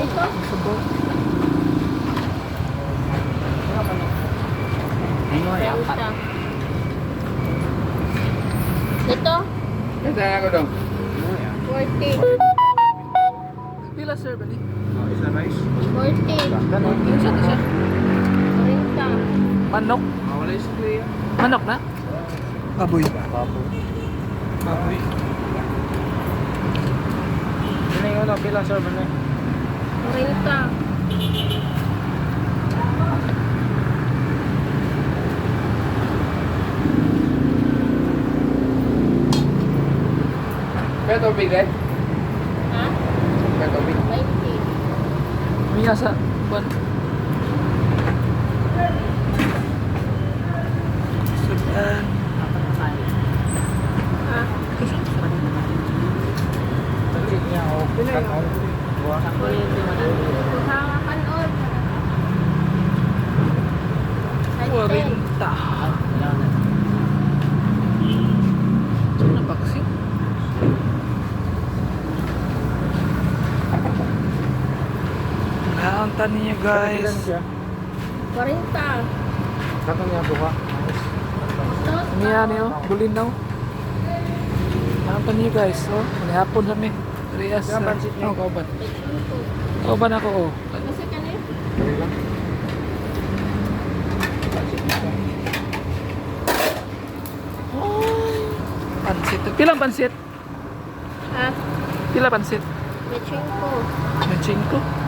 Ito? Sabaw. Ano ay apat. 30. Ito? Kasi ako dong. 40. Pila, sir, bali? Oh, isa rice. 40. Ganon. Ano siya to siya? 40. Manok? Wala yung sukli. Manok na? Baboy. Baboy. Baboy. Ano yung una pila, sir, ba? 40. Kaya tubig eh? Ha? Kaya tubig. 20. Miya sa kwan. Sudan. Ha? Pansit niya o kanon. Buwa. Kuha nga kanon. 40. Ito na paksi. Naunta ninyo, guys. Siya. 40. Kanon niya buka. Dos. Niya niyo, bulinaw. Naunta ninyo, guys. Oh, manihapon kami. Rias. Kaya pansit niyo. Oh, kauban. 25. Kauban ako, oh. Kasi kanina. Dali lang. Pansit niya. Oh, pansit. Pilang pansit? Ha? Pila pansit? 25. May 5.